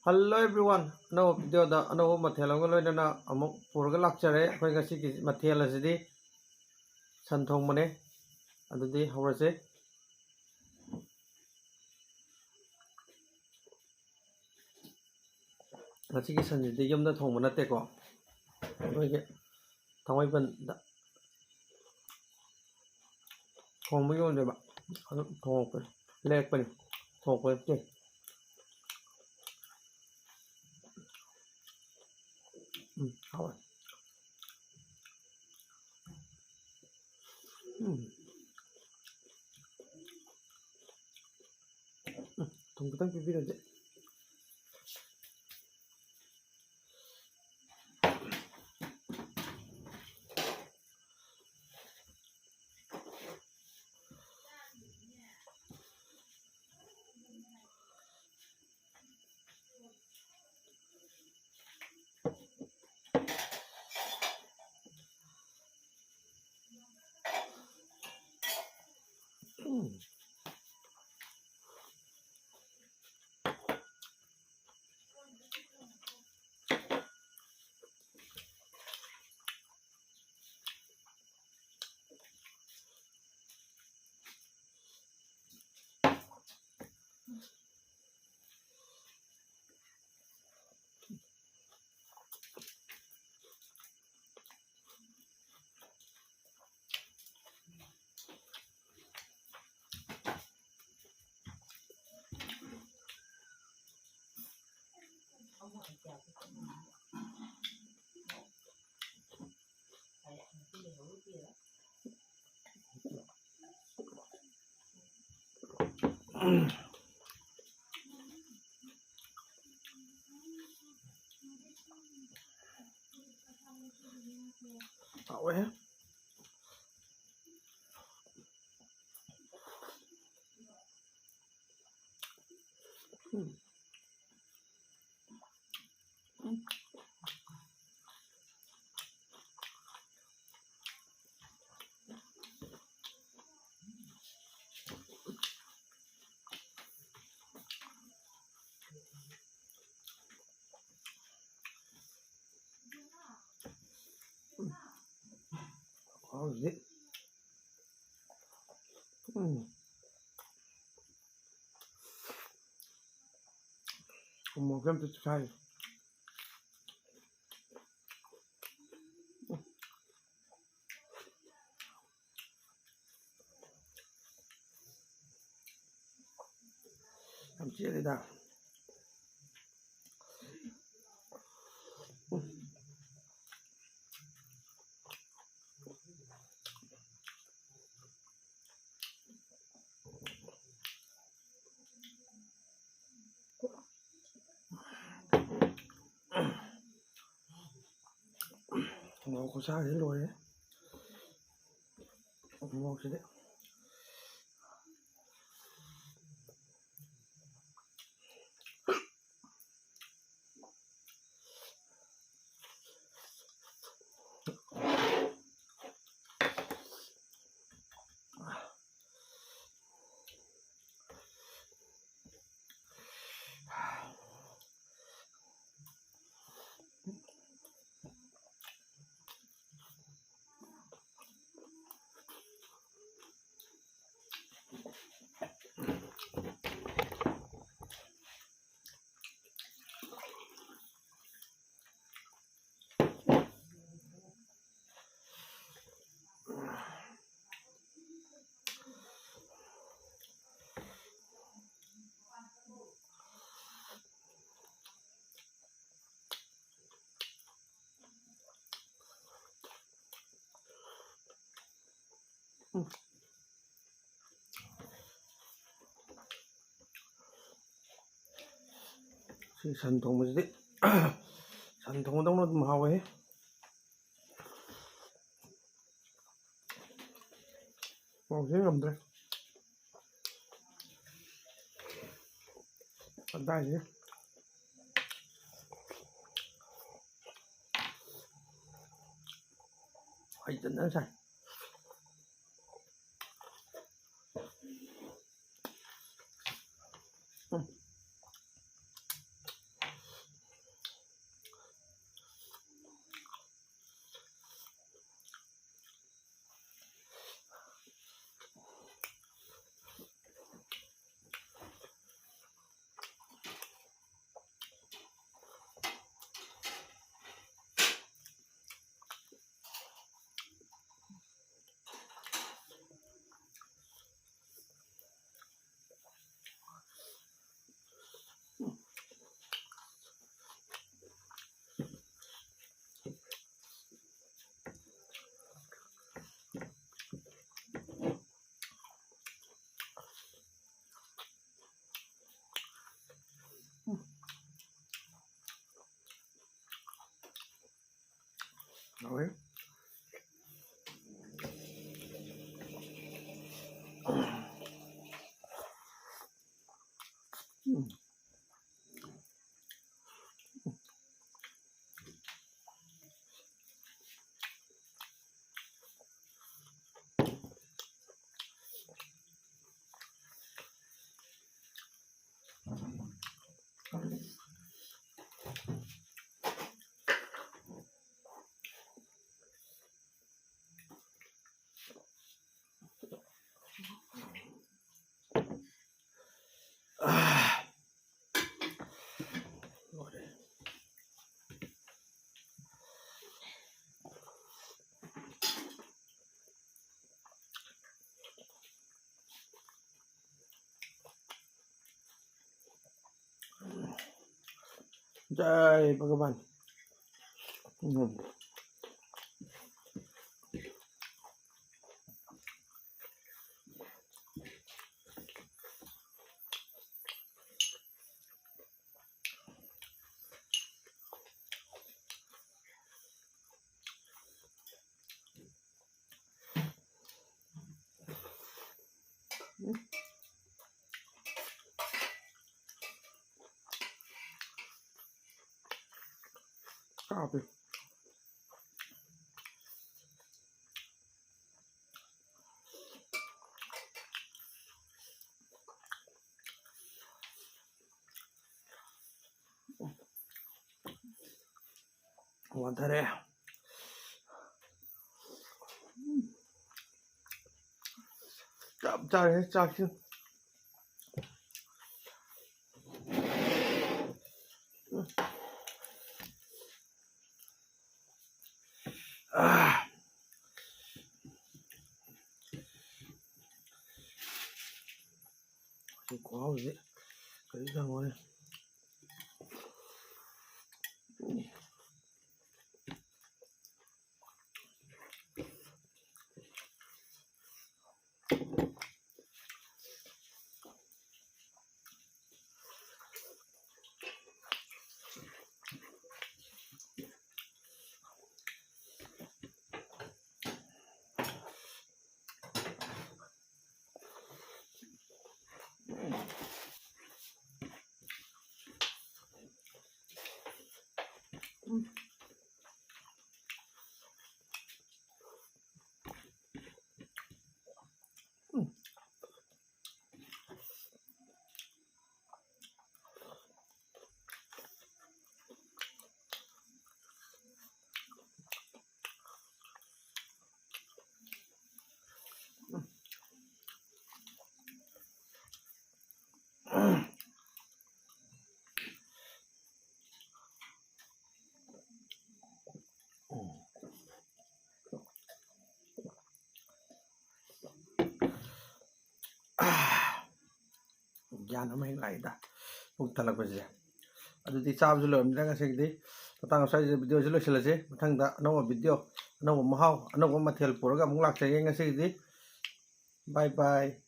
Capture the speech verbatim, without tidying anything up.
Hello everyone, ꯑꯅꯧꯕ videoꯗ ꯑꯅꯧꯕ ꯃꯊꯦꯜ ꯑꯃꯒ ꯂꯣꯏꯅꯅ ꯑꯃꯨꯛ ꯄꯨꯔꯒ ꯂꯥꯛꯆꯔꯦ꯫ ꯑꯩꯈꯣꯏ ꯉꯁꯤꯒꯤ ꯃꯊꯦꯜ ꯑꯁꯤꯗꯤ ꯁꯟ ꯊꯣꯡꯕꯅꯦ꯫ ꯑꯗꯨꯗꯤ ꯍꯧꯔꯁꯦ꯫ ꯉꯁꯤꯒꯤ ꯁꯟꯁꯤꯗꯤ ꯌꯨꯝꯗ ꯊꯣꯡꯕ ꯅꯠꯇꯦꯀꯣ, ꯑꯩꯈꯣꯏꯒꯤ ꯊꯥꯡꯃꯩꯕꯟꯗ ꯊꯣꯡꯕ ꯌꯣꯟꯗꯦꯕ, ꯑꯗꯨ ꯊꯣꯡꯉꯛꯄꯅꯤ, ꯂꯩꯔꯛꯄꯅꯤ, ꯊꯣꯡꯉꯛꯄ ꯅꯠꯇꯦ꯫ ꯎꯝ, ꯍꯥꯎꯋꯦ꯫ ꯎꯝ꯫ ꯎꯝ, ꯊꯨꯝ ꯈꯤꯇꯪ ꯄꯤꯕꯤꯔꯗꯤ꯫ ꯍꯥꯎꯋꯦꯍꯦ꯫ ꯎꯝ꯫ ꯎꯝ꯫ ꯎꯝ꯫ ꯎꯃꯣꯔꯣꯛꯁꯦ ꯑꯝꯇ ꯆꯤꯈꯥꯏ꯫ ꯌꯥꯝ ꯆꯦꯠꯂꯤꯗ꯫ ꯃꯣꯔꯣꯛ ꯈꯨꯁꯥꯁꯤ ꯂꯣꯏꯔꯦ꯫ ꯃꯣꯔꯣꯛꯁꯤꯗꯤ꯫ ꯁꯤ ꯁꯟ ꯊꯣꯡꯕꯁꯤꯗꯤ ꯁꯟ ꯊꯣꯡꯕꯗꯧꯅ ꯑꯗꯨꯝ ꯍꯥꯎꯋꯦ꯫ ꯃꯣꯔꯣꯛꯁꯦ ꯉꯝꯗ꯭ꯔꯦ꯫ ꯀꯗꯥꯏꯗꯒꯤ ꯍꯩꯖꯟꯅ ꯁꯥꯏ꯫ ꯎꯝ꯫ जय भगवान। हम्म। ꯆꯥꯕꯤ꯫ ꯋꯥꯟꯊꯔꯦ꯫ ꯆꯞ ꯆꯥꯔꯦ ꯆꯥꯛꯁꯤ꯫ ꯑꯥ꯫ ꯁꯤ ꯈꯨꯍꯥꯎꯁꯤ ꯀꯔꯤ ꯈꯪꯉꯣꯏ꯫ ꯒ꯭ꯌꯥꯟ ꯑꯃ ꯍꯦꯛ ꯂꯥꯛꯏꯗ ꯄꯨꯛ ꯊꯜꯂꯛꯄꯁꯤꯗ꯫ ꯑꯗꯨꯗꯤ ꯆꯥꯕꯁꯨ ꯂꯣꯏꯔꯝꯗ꯭ꯔꯦ ꯉꯁꯤꯒꯤꯗꯤ꯫ ꯃꯇꯥꯡ ꯑꯁ꯭ꯋꯥꯏꯁꯤꯗ ꯚꯤꯗꯤꯑꯣꯁꯤ ꯂꯣꯏꯁꯤꯜꯂꯁꯤ꯫ ꯃꯊꯪꯗ ꯑꯅꯧꯕ ꯚꯤꯗꯤꯑꯣ, ꯑꯅꯧꯕ ꯃꯍꯥꯎ, ꯑꯅꯧꯕ ꯃꯊꯦꯜ ꯄꯨꯔꯒ ꯑꯃꯨꯛ ꯂꯥꯛꯆꯒꯦ꯫ ꯉꯁꯤꯒꯤꯗꯤ bye bye꯫